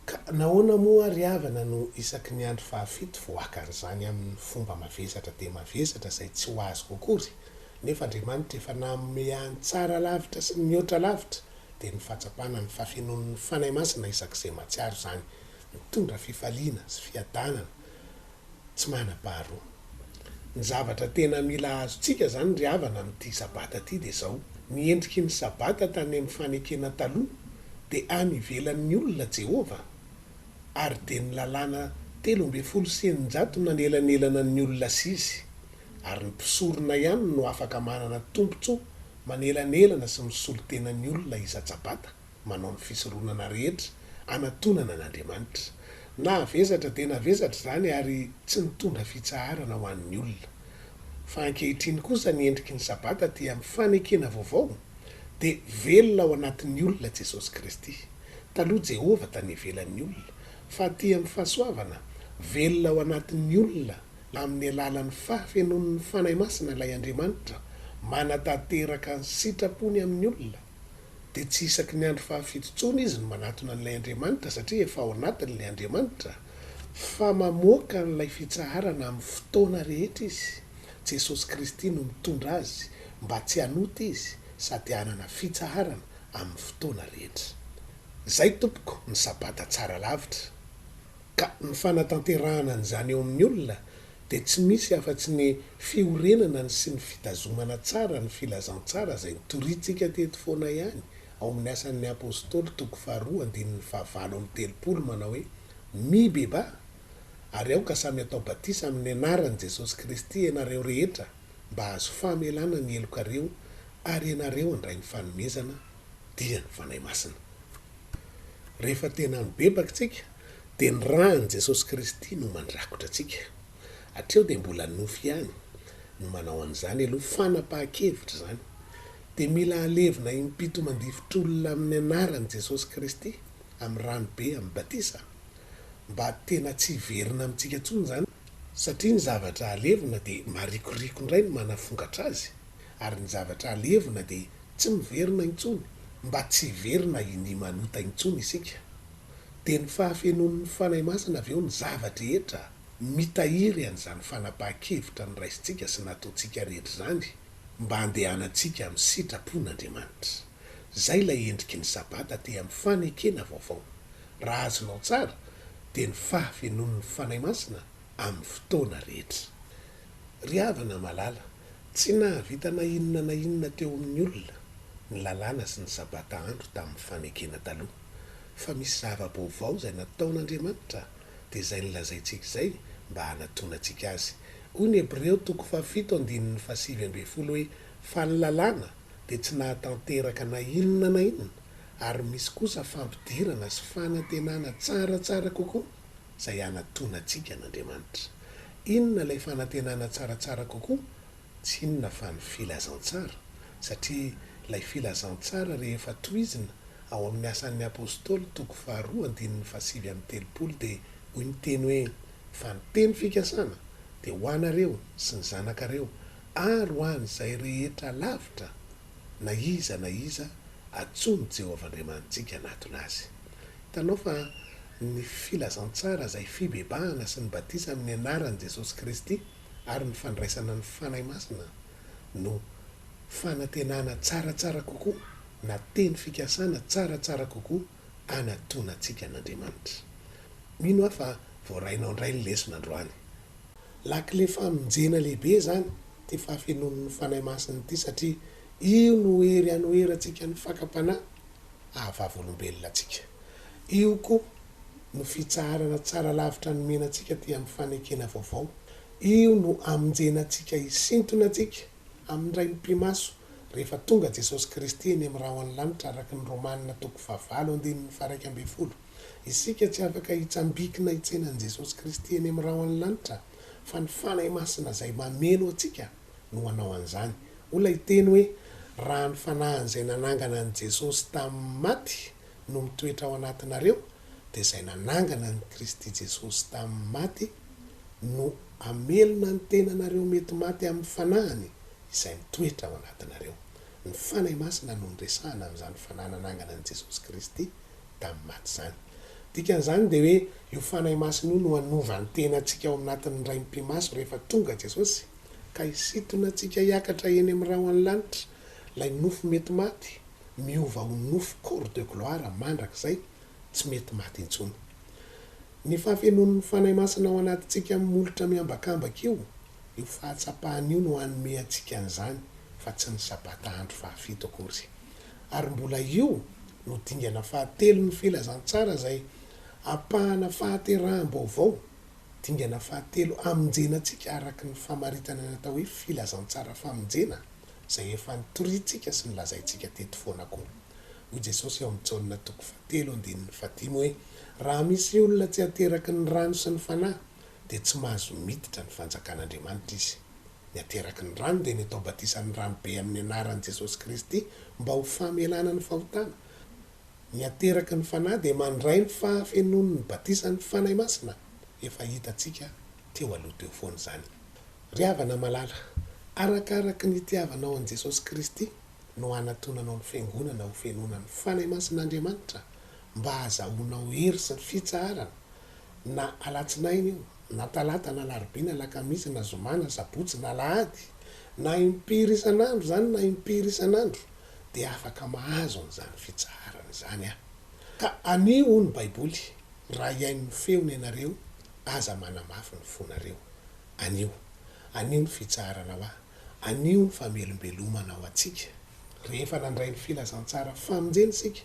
Ka nahoana moa ry havana no isaky ny andro fahafito vao haka an'izany amin'ny fomba mavesatra dia mavesatra izay tsy ho azoko akory, nefa Andriamanitra efa nanome ahy ny tsara lavitra sy ny mihoatra lavitra, dia ny fahatsapana ny fahafenoan'ny Fanahy Masina isak'izay mahatsiaro izany, mitondra fifaliana sy fiadanana tsy manam-paharoa. Ny zavatra tena mila azontsika izany ry havana amin'ity Sabata ity dia izao, ny endriky ny Sabata tany amin'ny fanekena taloha dia any ivelan'ny olona Jehovah ary dia ny lalàna 613 nanelanelana ny olona sy Izy ary ny mpisorona ihany no afaka manana tombontsoa manelanelana sy misolo tena ny olona isa-tsabata. manao ny fisoronana rehetra anatonana an'Andriamanitra. Navesatra dia navesatra izany ary tsy nitondra fitsaharana ho an'ny olona. Fa ankehitriny kosa ny endriky ny Sabata aty amin'ny fanekena vaovao dia velona ao anatin'ny olona Jesosy Kristy. Taloha Jehovah tany ivelan'ny olona, fa aty amin'ny fahasoavana, velona ao anatin'ny olona. Amin'ny alalan'ny fahafenoan'ny Fanahy Masina ilay Andriamanitra manatanteraka ny sitrapony amin'ny olona, dia tsy isaky ny andro fahafito intsony izy no manatona an'ilay Andriamanitra satria efa ao anatiny ilay Andriamanitra, fa mamoaka an'ilay fitsaharana amin'ny fotoana rehetra izy. Jesosy Kristy no mitondra azy mba tsy hanota izy sady hanana fitsaharana amin'ny fotoana rehetra. Izay tompoko ny sabata tsara lavitra. Ka ny fanatanterahana an'izany eo amin'ny olona dia tsy misy afa-tsy ny fiorenana ny sy ny fitazomana tsara ny filazantsara izay notorintsika teto foana ihany ao amin'ny Asan'ny Apostoly toko faharoa andininy fahavalo amby 30 manao hoe, Mibebaha, ary aoka samy hatao batisa amin'ny anaran'i Jesosy Kristy ianareo rehetra mba hahazo famelana ny helokareo ary ianareo handray ny fanomezana dia ny Fanahy Masina. Rehefa tena mibebaka isika dia ny ràn'i Jesosy Kristy no mandrakotra antsika. Hatreo dia mbola nofy ihany no manao an'izany aloha, fanapahan-kevitra izany. Dia mila alevina impito mandifotr'olona amin'ny anaran'i Jesosy Kristy, amin'ny rano be, amin'ny batisa, mba tena tsy hiverina amintsika intsony izany, satria ny zavatra alevina dia marikoriko indray no manafongatra azy, ary ny zavatra alevina dia tsy miverina intsony, mba tsy hiverina hinia manota intsony isika. Dia ny fahafenoan'ny Fanahy Masina avy eo ny zava-drehetra mitahiry an'izany fanapahan-kevitra noraisintsika sy nataontsika rehetra izany mba handehanantsika amin'ny sitrapon'Andriamanitra. Izay ilay endriky ny Sabata aty amin'ny fanekena vaovao. Raha azonao tsara dia ny fahafenoan'ny Fanahy Masina amin'ny fotoana rehetra. Ry havana malala, tsy nahavita na inona na inona teo amin'ny olona ny lalàna sy ny Sabata andro tamin'ny fanekena taloha. Fa misy zava-baovao izay nataon'Andriamanitra, dia izay nolazaintsika izay mba hanatonantsika Azy. Hoy ny Hebreo toko fahafito andininy fahasivy ambin'ny folo hoe, Fa ny lalàna dia tsy nahatanteraka na inona na inona, ary misy kosa fampidirana sy fanantenana tsaratsara kokoa izay hanatonantsika an'Andriamanitra. Inona ilay fanantenana tsaratsara kokoa? Tsy inona fa ny filazantsara, satria ilay filazantsara rehefa tohizina ao amin'ny Asan'ny Apostoly toko faharoa andininy fahasivy amby 30 dia hoy ny teny hoe, Fa ny teny fikasana dia ho anareo sy ny zanakareo ary ho an'izay rehetra lavitra, na iza na iza antsoin'i Jehovah Andriamanitsika hanatona azy. Hitanao fa ny filazantsara izay fibebahana sy ny batisa amin'ny anaran'i Jesosy Kristy ary ny fandraisana ny Fanahy Masina no fanantenana tsaratsara kokoa na teny fikasana tsaratsara kokoa anatonantsika an'Andriamanitra. Mino aho fa voarainao indray ny lesona androany. Lakile famonjena lehibe izany ity fahafenoan'ny Fanahy Masina ity satria io no hery hanoherantsika ny fakam-panahy haha-vavolombelona antsika. Io koa no fitsaharana tsara lavitra nomena antsika aty amin'ny fanekena vaovao. Io no hamonjena antsika hisintona antsika amin'ny Ray mipi-maso rehefa tonga Jesosy Kristy eny amin'ny rahon'ny lanitra araka ny Romana toko fahavalo andininy faha-11. Isika tsy afaka hitsambikina hitsena an'i Jesosy Kristy eny amin'ny rahon'ny lanitra fa ny Fanahy Masina izay mameno antsika no hanao an'izany. Hoy ilay teny hoe, Raha ny Fanahin'izay nanangana an'i Jesosy tamin'ny maty no mitoetra ao anatinareo, dia izay nanangana an'i Kristy Jesosy tamin'ny maty no hamelona ny tenanareo mety maty amin'ny Fanahiny izay mitoetra ao anatinareo. Ny Fanahy Masina no niresahana amin'izany Fanahy nanangana an'i Jesosy Kristy tamin'ny maty izany. Dikan'izany dia hoe io Fanahy Masina io no hanova ny tenantsika ao anatin'ny Ray mipi-maso rehefa tonga Jesosy ka hisintona antsika hiakatra eny amin'ny rahon'ny lanitra, ilay nofo mety maty miova ho nofo corps de gloire mandrakizay tsy mety maty intsony. Ny fahafenoan'ny Fanahy Masina ao anatintsika amin'ny molotra miambakambaka io, io fahatsapana io no hanome antsika an'izany fa tsy ny Sabata andro fahafito akory. Ary mbola io no dingana fahatelon'ny filazantsara izay ampahana fahateraham-baovao, dingana fahatelo hamonjena antsika araka ny famaritana ny atao hoe filazantsara famonjena izay efa nitoriantsika sy nolazaintsika teto foana koa. Hoy Jesosy ao amin'ny Jaona toko fahatelo andininy fahadimy hoe, Raha misy olona tsy ateraky ny rano sy ny Fanahy, dia tsy mahazo miditra ny fanjakan'Andriamanitra izy. Ny ateraky ny rano dia ny atao batisan'ny rano be amin'ny anaran'i Jesosy Kristy mba ho famelana ny fahotana. Ny ateraky ny Fanahy dia mandray ny fahafenoan'ny batisan'ny Fanahy Masina efa hitantsika. teo aloha teo foana izany. Ry havana malala, arakaraky ny itiavanao an'i Jesosy Kristy no hanatonanao ny Fiangonana ho fenoina ny Fanahy Masin'Andriamanitra mba hahazahoanao hery sy ny fitsaharana, na alatsinainy io, na talata, na alarobia, na alakamisy, na zoma, na sabotsy, na alahady, na impiry isan'andro izany na impiry isan'andro, dia afaka mahazo an'izany fitsaharana izany aho. Ka anio hoy ny Baiboly, raha hihaino ny feony ianareo, aza manamafy ny fonareo. Anio. Anio ny fitsaharana ho ahy. Anio ny famelombelomana ho antsika. Rehefa nandray ny filazantsara famonjena isika,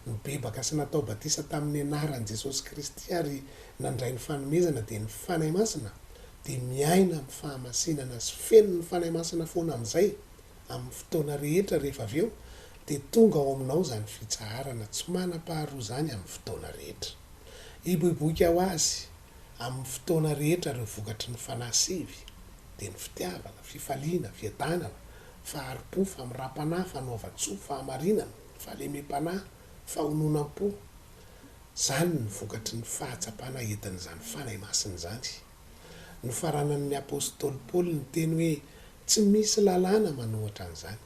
nibebaka sy natao batisa tamin'ny anaran'i Jesosy Kristy ary nandray ny fanomezana dia ny Fanahy Masina, dia miaina amin'ny fahamasinana sy feno ny Fanahy Masina foana amin'izay, amin'ny fotoana rehetra rehefa avy eo dia tonga ao aminao izany fitsaharana tsy manam-paharoa izany amin'ny fotoana rehetra. Hiboiboika ho azy amin'ny fotoana rehetra ireo vokatry ny Fanahy sivy, dia ny fitiavana, fifaliana, fiadanana, fahari-po, famoram-panahy, fanaovan-tsoa, fahamarinana, fahalemem-panahy, fahononam-po. Izany no vokatry ny fahatsapana entin'izany Fanahy Masina izany. Nofaranan'ny apostoly Paoly ny teny hoe tsy misy lalàna manohatra an'izany.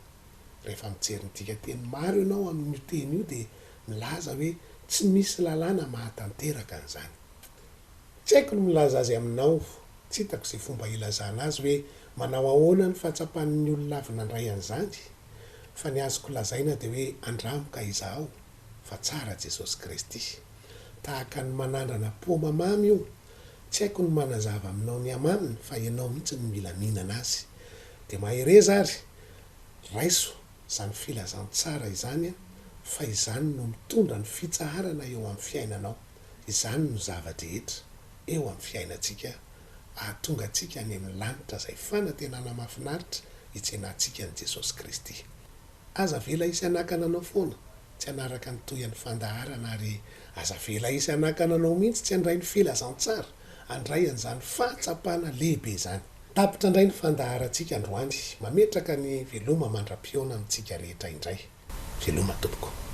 Rehefa mijery ny dikanteny maro ianao amin'io teny io dia milaza hoe tsy misy lalàna mahatanteraka an'izany. Tsy haiko ny milaza azy aminao, tsy hitako izay fomba hilazana azy hoe manao ahoana ny fahatsapan'ny olona avy nandray an'izany, fa ny azoko lazaina dia hoe andramo ka izahao fa tsara Jesosy Kristy. Tahaka ny manandrana paoma mamy io, tsy haiko ny manazava aminao ny hamaminy fa ianao mihitsy no mila mihinana azy. Dia mahereza ary, raiso izany filazantsara izany fa izany no mitondra ny fitsaharana eo amin'ny fiainanao. Izany no zava-drehetra eo amin'ny fiainantsika hahatonga antsika any amin'ny lanitra izay fanantenana mahafinaritra hitsenantsika an'i Jesosy Kristy. Aza avela hisy hanakana anao foana tsy hanaraka ny tohian'ny fandaharana ary aza avela hisy hanakana anao mihitsy tsy handray ny filazantsara, handray an'izany fahatsapana lehibe izany. Tapitra indray ny fandaharantsika androany. Mametraka ny veloma mandra-pihaona amintsika rehetra indray. Veloma tompoko.